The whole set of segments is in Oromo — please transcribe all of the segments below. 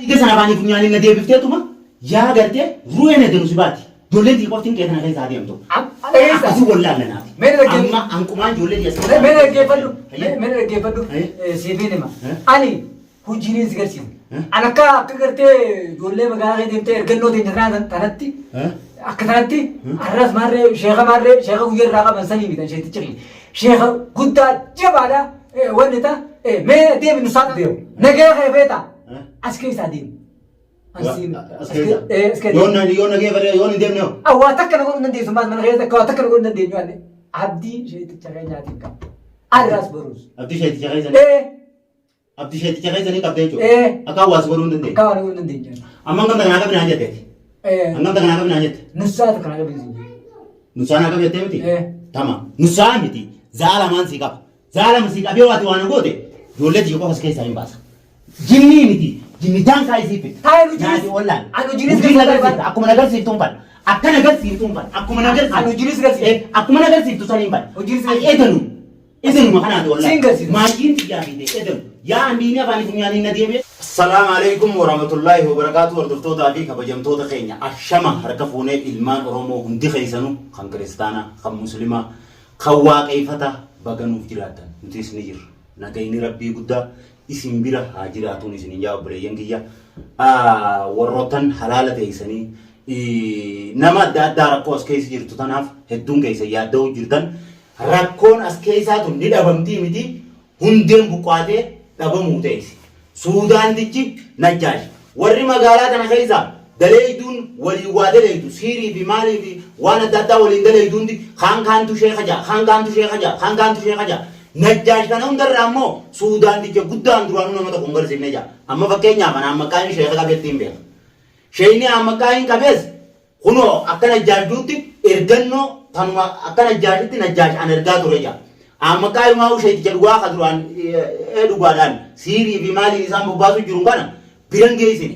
Dhiiga sana afaanii funyaaniin na deebifteetuma yaa gartee ru'ee na deemu si baati. Ijoolleen tii qoftiin qe'ee tana keessa adeemtu. Dhageessa. Akkasii wallaalla naati. Mee dhaggeeffadhu. Amma hanqumaan ijoollee tii as keessa. Mee dhaggeeffadhu. Hayyee. Mee dhaggeeffadhu. Hayyee. Siifin hima. Eh? Ani hojiin si garsiisa. Eh? Ani akka gartee ijoollee magaalaa kee deemtee ergannoo teenya tanatti Eh? akka tanatti arras maarree sheeka maarree sheeka guyyaa irraa qaban sanii mitan sheetichi kiyya. Sheeka guddaa jabaadha wanni ta'a mee deemi nu saata deemu. Nagee kee feeta Eh? as keessaa deemi. As keessa. As keessa. Yoon yoon nagee baree yoon hin deemne hoo? Waa takka na godhuu hin dandeessu maas mana keessa akka waa takka na godhuu hin dandeenyu anne. Abdii sheeticha keenyaatiin qaba. Arras boruus. Abdii sheeticha keessa. Abdii sheeticha keessa ni qabda jechuudha. Eh. Akka hawaasa godhuu hin dandeenye. Akka waan godhuu hin dandeenyu. Amma hangam takka naa qabi naan jetteeti. Hangam takka naa qabi naan jette. Nussaa takka naa qabi siin jedhe. Nussaa naa qabi jettee miti? Eh. Tama. Nussaa miti. Zaa lamaan sii qaba. Zaa lama sii qabee waati waan goote ijoollee tiyya qofa si keessaa hin baasa. Jinnii miti. Jinni daankaa isii fita. Taa'ee nu jinis- Naati wallaan. Anu jinis Hojii garsiifta nagarsiifta. Akkuma nagarsiiftuun fadha. Akka nagarsiiftuun fadha. Akkuma nagarsiiftu. Anu jinis garsiifta. Eh, akkuma nagarsiiftu saniin fadha. Hojii garsiifta. Edanu. Edanuma kanaati wallaan. Siin garsiifta. Maatiin xiyyaa fiite edanu. Yaa andiini afaan funyaaniin na deebi'e. Assalaamu alaikum warahmatullaahi wabarakaatu hordoftootaa fi kabajamtoota keenya ashama harka fuunee ilmaan Oromoo hundi keessanuu kan kiristaanaa kan muslimaa kan waaqeeffataa baga nuuf jiraattan nutis ni jirra nagayni rabbii guddaa isin bira haa jiraatuun isinin jaa obboleeyyan kiyya warroottan halaala teessanii nama adda addaa rakkoo as keessa jirtu tanaaf hedduun keessa yaadda'uu jirtan rakkoon as keessaa tun ni dhabamtii miti hundeen buqqaatee dhabamuu teessi. Suudaantichi Najjaash. Warri magaalaa tana keessa daleeyduun waliin waa daleeydu siirii fi maalii fi waan adda addaa waliin daleeydu hundi kaan kaantu sheeka ja'a kaan kaantu sheeka ja'a kaan kaantu sheeka ja'a. Najjaash kana hundarraa immoo Suudaanticha guddaan duraanuu nama tokko hin garsiifne ja'a. Amma fakkeenyaaf ana Ammaqqaayin sheeka qabeetti hin beeka. Sheeyni Ammaqqaayin qabees Kunoo akka Najjaash duutti ergannoo tanuma akka Najjaashitti Najjaash an ergaa ture jedha. Amma qaayimaa usheeticha dhugaa ka duraan ee dhugaadhaan siirii fi maaliin isaan bobbaasuu jiru kana biran geessine.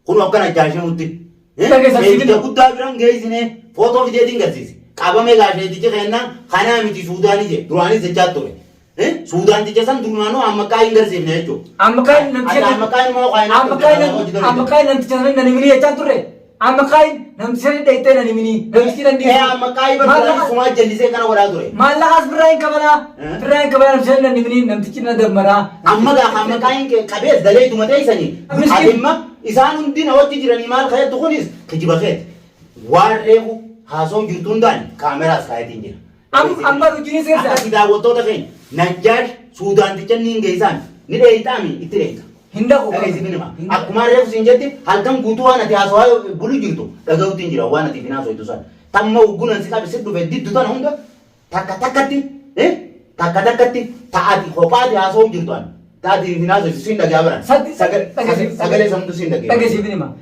Kunoo akka Najjaash himutti. Dhageessa Sheeticha guddaa biran geessine footoo fideetiin garsiise. Qabame gaa sheetichi kennaan kanaa miti Suudaanii jedhe duraanis jechaa ture. Suudaanticha san durumaanuu amma qaayin garsiifne jechuudha. Amma qaayin namticha Amma qaayin moo qaayin amma qaayin amma qaayin namticha sana nan himinii jechaa turre. Amma qaayin namticha sana dhayxee nan himinii namtichi nan Ee amma qaayi barbaadu sumaa jallisee kana godhaa ture. Maallaqaas birraa hin kabalaa Eh? birraa hin kabalaa namticha sana nan himinii namtichi na dammaraa. Amma gaa amma qaayin kee qabees dalee tuma teessanii. Miskin. Atimma isaan hundi na wajji jiranii maal kajettu kunis kijiba keeti. Waan reefu haasoo jirtu hundaan kaameraas kaayetiin jira. Amma hojiin seersa. Akkasi daawwattoota keenya Najjaash Suudaanticha inni hin geessaan ni dheeyxaami itti dheeyxa. Hin dhaqu. Dhageessi minima. Akkuma reefu siin jetti halkan guutuu waan ati haasawaa bulu jirtu dhaga'utti hin jira waan ati hin haasoytu san. Tamma uggunan si qabe si dhufe diddu tana hunda takka takkatti takka takkatti ta'ati kophaati haasawuu jirtu ani. Ta'ati hin haasoytu siin dhagaa baran. Sagalee samtu siin dhagee. Dhageessi minima.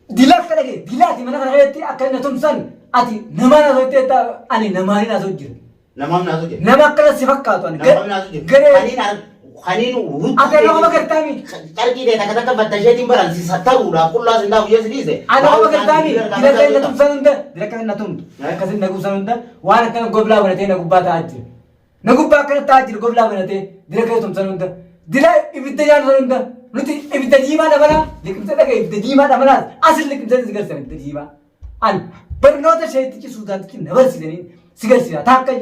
Dila akka dhage dila ati mana kana keessatti akka na tumsan ati namaan haasoo jettee ani namaan hin haasoo jira. Namaaf naasoo jira. Nama akkana si fakkaatu ani. Namaaf naasoo jira. Garee Kaniin kaniin hudduu ati nama gartaami. Carqii ta'e takka takka fattasheetiin baran si sattaruudhaaf qullaa sin daaku jees dhiise. Ani nama gartaami. Dila akka na tumsan hunda dila akka na tumtu akkasi na gubsan hunda waan akkana goblaa banatee na gubbaa taa'aa jira. Na gubbaa akkana taa'aa jira goblaa banatee dila akka tumsan hunda dila ibidda nyaatu san hunda nuti ibidda diimaa dhabanaa liqimsa dhaga ibidda diimaa dhabanaa asin liqimsa si garsiisan ibidda diimaa. An barnoota sheetichi suudaantichi na barsiisanii si garsiisa taakka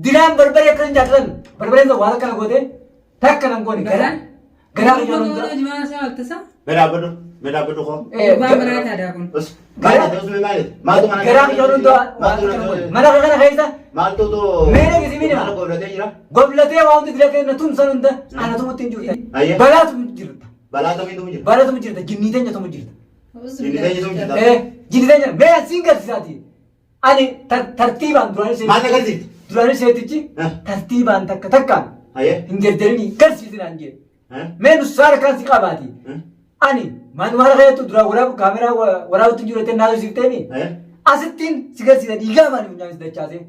dilaan barbaree akkana nyaatan barbareen sun waan akkana goote takka nan goone gara garaa kiyya hunda. Mee dhaabbadhu. Mee dhaabbadhu koo. Garaa kiyya hunda waan akkana goone mana kana keessa Maaltu Mee dhagisi minima. Mana goblatee jira. Goblatee waan hundi dila kenna tumsan hunda ana tumutti hin jirta. Ayyee. Balaatu jirta. Balaa kamiitu jira. Balaatu jirta. Jinnii teenya tumu jirta. Jinnii teenya tumu jirta. Eh, jinnii teenya mee asiin garsiisaati. Ani tartiibaan duraanis Maal agarsiifti? duraanis seetichi Eh. tartiibaan takka takkaan Ayyee. hin jarjarinii garsiisinaan jee. Eh? Mee nu saara kan si qabaati. Eh? Ani maal keetu duraan waraabu kaameraa waraabutti jiru jettee naasuu siifteemi. Eh? Asittiin si garsiisa dhiigaa maali funyaan si dachaasee.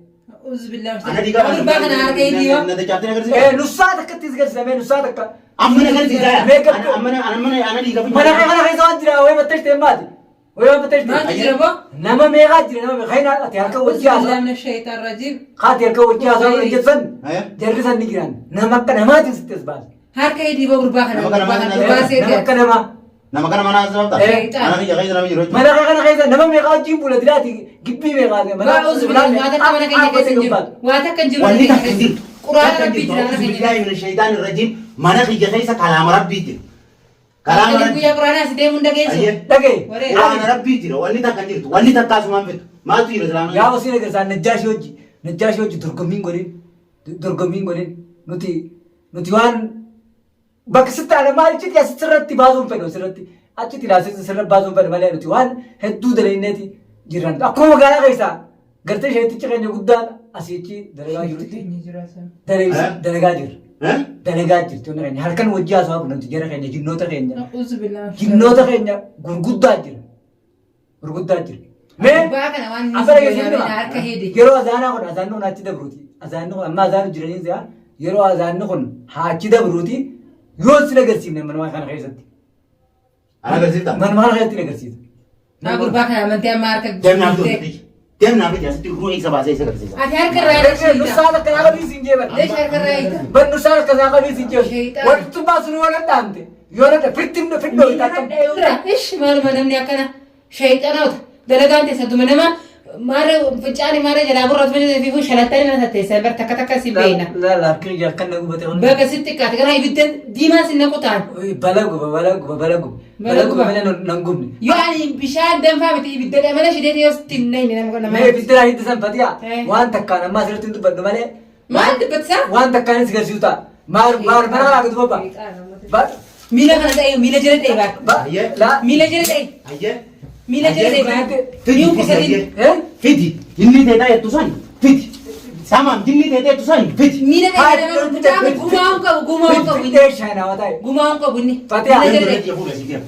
Ana dhiigaa Na dachaatee agarsiifta? Eh, nussaa takkatti si garsiisa mee nussaa takka. Amma na agarsiisa. Mee gabbu. Amma na amma na ana dhiigaa Mana kee kana keessa waan jira wayii mattashte maati. Wayii waan mattashte. Nama meeqaa jira nama meeqa hin ati harka wajji haasaa. Kaati harka wajji haasaa hin jettan Eh? jarri san ni jiran nama akka namaatiin sitti as baase. Harka hidhii boo gurbaa kana Nama kana gurbaa kana maal gurbaa Nama seete. akka namaa. Nama kana mana asirraa Eh. Mana kiyya keessa nama jiru jechuudha. Mana kana keessa nama meeqa wajjin bula diraati gibbii meeqa mana Waa uzu billahi waa takka mana keenya keessa hin jiru. Waa takka hin jiru. Wanni takka hin jirtu. Quraana rabbii jira mana keenya. Billahi min shaytaan irrajiim. Mana kiyya keessa kalaama rabbii jira. Kalaama Halkanii rabbii. guyyaa quraanaa si deemuun dhageessu. Ayyee. Dhagaye. Waree. Quraana rabbii jira. Wanni takka hin jirtu. Wanni takka asumaan fiddu. Maaltu jira silaa mana Yaa osii nagarsaa najjaashii hojii najjaashii hojii dorgommiin godhin dorgommiin godhin nuti nuti waan bakka sitti ana maal achitti as sirratti baasuun fedhu sirratti achitti laasisi sirra baasuun fedhu malee nuti waan hedduu dalayneeti jirran akkuma magaalaa keessaa gartee sheetichi keenya guddaan asiichi dalagaa jirutti dalagaa jirra. Eh? Dalagaa jirti wanni keenya halkan wajji haasawaa kun nuti jara keenya jinnoota keenya Uzu billahi. jinnoota keenya gurguddaa jira gurguddaa jira. Mee Gubbaa kana waan inni Afara si keessatti jedhame hima. harka hidhi. Yeroo azaanaa kun azaanni kun achi dabruuti. Azaanni kun amma azaanu jiranii si'a yeroo azaanni kun haa achi dabruuti yoo sin agarsiifne manuma kana keessatti. Ana agarsiifta? Manuma kana keessatti hin agarsiisa. Maa gurbaa kana amantii amma harka Deemnaaf ta'u. Deemnaaf ta'u asitti ruu'ee isa baasee isa agarsiisa. Ati harka irraa hiita. Nusaan akka naa qabii siin jeeban. Leesh harka irraa hiita. Ban nusaan akka naa qabii siin jeeban. Shayxaan. Wantummaa sun yoo nadhaamte yoo nadha fitti fiddoo Miila irraa ish maaluma namni akkana shayxanoota dalagaan teessatuma nama maarree fincaanii maarree jalaa burratu fi shalattanii mana tatteessan bar takka takka si beekna. Laala harki akkan na gubate. Baga sitti xiqqaate gara ibidda diimaa si naqu ta'an. Bala guba bala guba bala guba. Bala guba malee nan gubne. Yoo ani bishaan danfaa miti ibidda mana shidee yoo sitti hin naqne nama nama. Mee ibidda hidda san fatiha Eh. waan takkaan amma asirratti hin dubbadhu malee Maal dubbatsaa? waan takkaan si garsiisu ta'a. Maal maal mana kanaa gadi bobba. Ba Miila kana ta'e miila jala ta'e baa. ba Ayyee. la Miila jala ta'e Ayyee. miila jala ta'e baa. Fidi, Ni fidi, uwwisatiin. ayyee. eh Fidi. Jinni teetaa jettu san fidi. Samaam jinni teetaa jettu san fidi. Miila ta'e nama mucaa gumaa hin qabu gumaa hin qabu inni. Fiddee shaanaa ta'e. Gumaa hin qabu inni. Fatiha. Miila Deem jala ta'e. duratti fuudha si deem.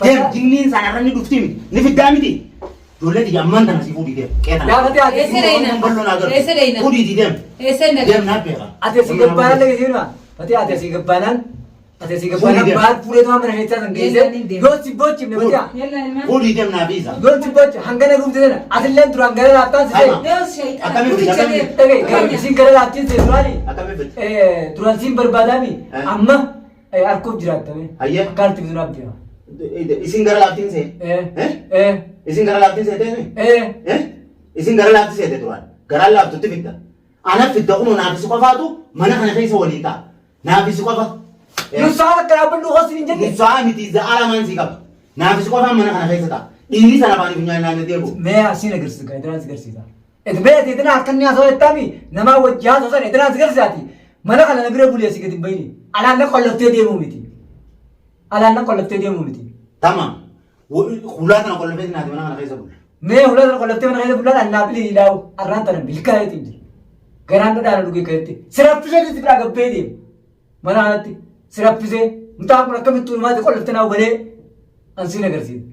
Deem jinniin sana irra ni dhufti miti. Ni fiddaa miti. Ijoollee tiyya ammaan tana si fuudhii deem. Qeetan. Yaa Fatiha ati Eessa deemna? Bal'oon agartu. Eessa deemna? Fuudhiitii deem. Eessa hin Deem dhaqan? naa beeka. ati asii gabbaanaan dhageessisu Fatiha ati asii gabbaanaan ati asii gabbaanaan Fuudhii deem. baat fuudhee tumaa mana keessaa san geesse yoo si boochifne Fatiha Yalla ilmaan. Fuudhii deem naa fiisa. yoo si boochi hangana gubte sana atilleen duraan gara laaftaan si ta'e. Yoo shayxaan. Akkamiin fidi? Akkamiin fidi? Dhagaye isin gara laaftiin si duraani. Akkamiin fidi? Duraan siin barbaadaami Eh. amma harkuuf jiraattame. Ayyee. Akka harti bisunaaf deema. Isin gara laaftiin see. Eh. Eh? Eh. Isin gara laaftiin seetee? Eh. Eh? Isin gara laafti seete duraan. Garaan laaftutti fidda. Ana fidda kunoo naaf si qofaatu mana kana keessa waliin ta'a. Naaf si qofa. Nusaan akka dhaabbadhu hoos hin jenne. Nusaa miti za'a lamaan si qaba. Naaf si qofaan mana kana keessa ta'a. Dhiirri sana afaanii funyaan naannoo deebi'u. Mee asiin agarsiisa gaa idiraan si agarsiisa. Mee ati idiraan akka inni haasawaa jettaami namaa wajji haasawaa sana idiraan si agarsiisaati. Mana kana na bira bulee si gadi hin bayini. Alaan na qolloftee deemuu miti. Alaan na qolloftee deemuu miti. Tamam. Hulaa kana qollofee naati mana kana keessa bulla. Mee hulaa sana qolloftee mana keessa bullaan annaa bilii ilaawu arraan tana milkaa'eetiin jira. Garaan dhadhaan dhugee ka'etti. Siraffisee si biraa gabbee deema. Mana kanatti siraffisee mucaan kun akkamitti uumaati qolloftee naa hubanee ansiin agarsiisa.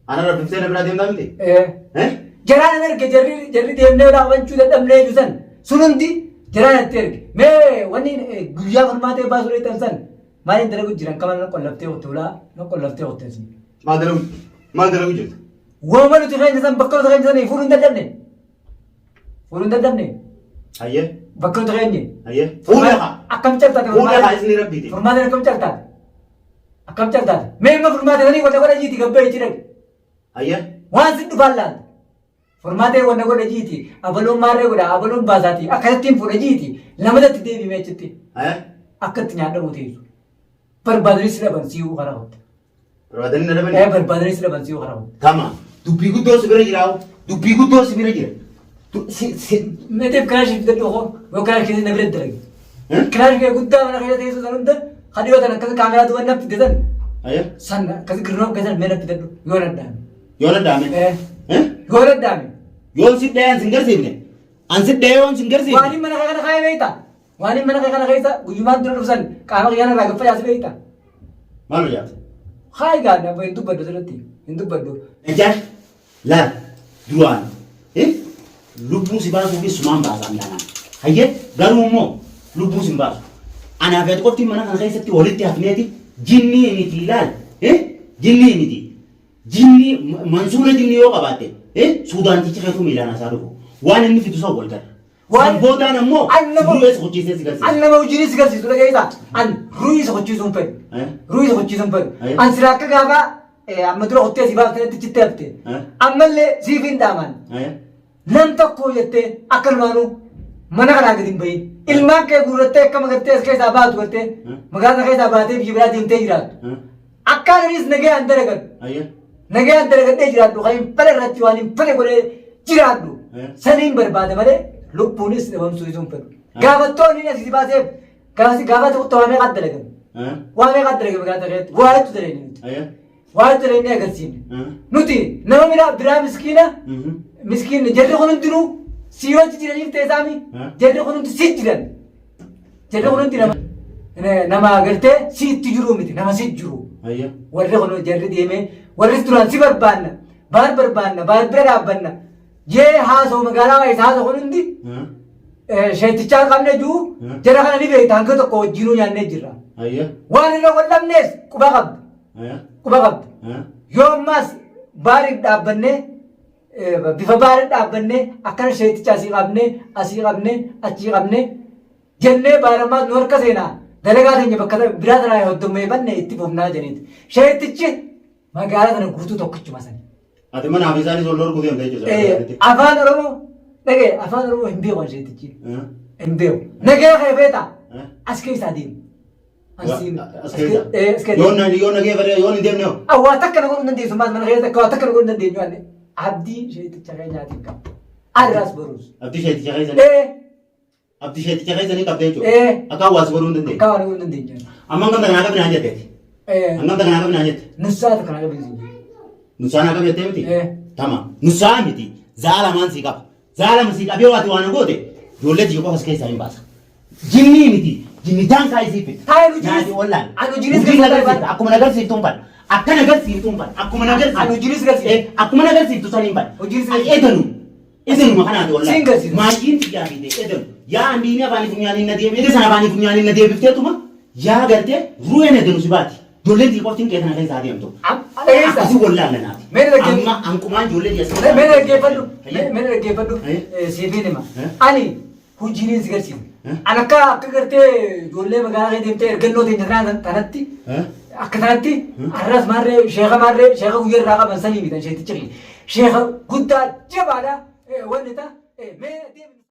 Ana rabbiftee na biraa deemtaa miti? Eh. Eh? Jaraan hin erge jarri jarri deemnee dhaabachuu dadhabnee jiru san sun hundi jaraan itti erge. Mee wanni guyyaa furmaatee baasuu dheettan san maaliin dalagu jiran kama na qollaftee qotte ulaa na qollaftee qotte asii. Maal dalagu? Maal dalagu jirta? Waama nuti keenya san bakka nuti keenya san fuudhuu hin dadhabne. Fuudhuu hin dadhabne Ayyee. bakka nuti keenye. Ayyee. Fuudhee haa. Akkam caltaate Fuudhee haa isin rabbiiti. Furmaateen akkam caltaate? Akkam caltaate? Mee immoo furmaatee sanii qonna godha jiiti gabbee itti dhaqe. Ayyee. Waan sin dhufaan laata? Furmaatee wanna godha jiiti abaloon maarree godha abaloon baasaati akkasittiin fuudha jiiti lamatatti deebimee achitti Ayyee. akkatti nyaadhamu teessu. Barbaadanis dhaban si'uu karaa qotte. Barbaadanii na dhabanii? Ee barbaadanis dhaban si'uu karaa qotte. Tamam. Dubbii guddoo si bira jira. Dubbii guddoo si bira jira. Si Meetiif kilaashii fidadhu hoo yoo kilaash keessatti na bira dalage. Eh? Kilaash kee guddaa mana keessa teessu san hunda kan dhiyoo tan akkasi kaameraa duuba na fidde san Ayyee. san akkasi girnoo keessan mee na fidadhu yoo naddaame. Yoo na dhaame. Eh. Eh? Yoo naddaame. Yoon si dhahee an sin garsiifne. An si dhahee yoon sin garsiifne. Waan mana kana kaayee beektaa? Waan mana kana keessa guyyumaan dura dhufsan qaama kiyyaana irraa gaffa yaasi beektaa? Maal hojjaata? Hayi gaa nama hin dubbadhu asirratti hin dubbadhu. Najaash laal duraan eh, lubbuu si baasuu fi sumaan baasaan laanaan. Hayyee garuu immoo lubbuu si hin baasu. Anaa fi ati qofti mana kana keessatti walitti hafneeti jinnii miti laal eh, jinnii miti. Jinnii mansuura jinnii yoo qabaatte eh, suudaantichi keetuu miilaan asaa dhufu. Waan inni fidu san wal garra. San boodaan ammoo An nama- ru'ee si kuchiisee si garsiisa. An nama hojiinis garsiisu dhageessaa. An ru'ii si kuchiisuu hin fedhu. Ru'ii si kuchiisuu hin fedhu. An silaa akka gaafa amma dura kuttee si baaftanitti cittee hafte. Ammallee siif hin dhaaman. Nam tokko jettee akkanumaanuu mana kanaa gadi hin bahin. Ilmaan kee guurrattee akka magartee as keessaa baatu gartee magaalaa keessaa baatee biyya biraa deemtee jiraattu. Akkaan anis nagayaan dalagadhu. Nagayaan dalagadhee jiraadhu kan hin fedhe irratti waan hin fedhe godhee jiraadhu. Saniin barbaada malee lubbuunis dhabamsuu isuu hin fedhu. Gaafattoonni asii si baaseef gaafasi gaafa tokko waa meeqa dalagame. Waa meeqa dalagame gaafa keessatti waa hedduu dalagame nuti. Waa hedduu dalagnee agarsiifne. Nuti nama biraa biraa miskiina miskiinni jarri kun hundinuu si yoo jiraniif ta'e jarri kun hundi si jiran. Jarri kun hundi nama nama agartee si itti jiruu miti nama si jiru. Warri kun jarri deemee warri duraan si barbaanna baar barbaanna baar bira dhaabbanna jee haasa'u magaalaa keessa haasa'u kun hundi sheetichaa qabne jiru jara kana ni beekta hanga tokko wajjinuu nyaannee jirra. Waan irra wal dhabnees quba qabda. Quba qabda. Yoo ammaas baariif dhaabbannee bifa baariin dhaabbannee akkana sheeticha asii qabnee asii qabnee achii qabnee jennee baaramaas nu harka seenaa dalagaa teenya bakka biraa tanaa hoddommeeffanne itti fufnaa jeniiti. Sheetichi magaalaa tana guutuu tokkichuma sani. Ati manaa fi isaanis wal dhorkuu deemta jechuudha. Afaan Oromoo dhagee afaan Oromoo hin beeku sheetichi. Hin beeku. Nagee kee feetaa as keessaa deemu. As keessa. Yoo nagee fedhe yoo hin deemne hoo? Waa takka na godhuu hin dandeessu maal mana keessa akka waa takka na godhuu hin dandeenyu anne. Abdii sheeticha keenyaatiin qaba. Arraas boruus. Abdii sheeticha keessanii. Abdii sheeticha keessanii qabdee jechuudha. Akka hawaasa godhuu hin dandeenye. Akka waan godhuu hin dandeenyu. Amma hangam takka naa qabi naan jetteeti. Hangam takka naa qabi naan jette. Nussaa takka naa qabi hin jiru. Nussaa naa qabi jettee miti? Tama. Nussaa miti. Za'a lamaan sii qaba. Za'a lama sii qabee waati waan goote ijoollee tiyya qofa si keessaa hin baasa. Jinnii miti. Jinni daankaa isii fidda. Taa'ee nu jiris- Naati wallaan. Anu jiris Hojii garsiifta nagarsiifta. Akkuma nagarsiiftuun fadha. Akka nagarsiiftuun fadha. Akkuma nagarsiiftu. Anu jiris garsiifta. Akkuma nagarsiiftu saniin fadha. Hojii garsiifta. Edanu. Edanuma kanaati wallaan. Siin garsiifta. Maatiin xiyyaa fide edanu. Yaa andiini afaanii funyaaniin na deebi. Eda sana afaanii funyaaniin na deebifteetuma yaa gartee ru'een edanu si baati. Ijoolleen tiyya qoftiin qe'ee kana keessa haa deemtu. Dhageessaa? Akkasii wallaalle naati. Mee dhaggeeffadhu. Amma hanqumaan ijoollee tiyya as Mee dhaggeeffadhu. Hayyee. Mee dhaggeeffadhu. Hayyee. Siifin hima. Eh? Ani hojiin si garsiisa. Eh? Ani akka akka gartee ijoollee magaalaa keessa deemtee ergannoo teenya tanatti Eh? akka tanatti arras maarree sheeka maarree sheeka guyyaa irraa qaban sanii mitan sheetichi kiyya. Sheeka guddaa jabaadha. Wanni ta'a. Mee deemi.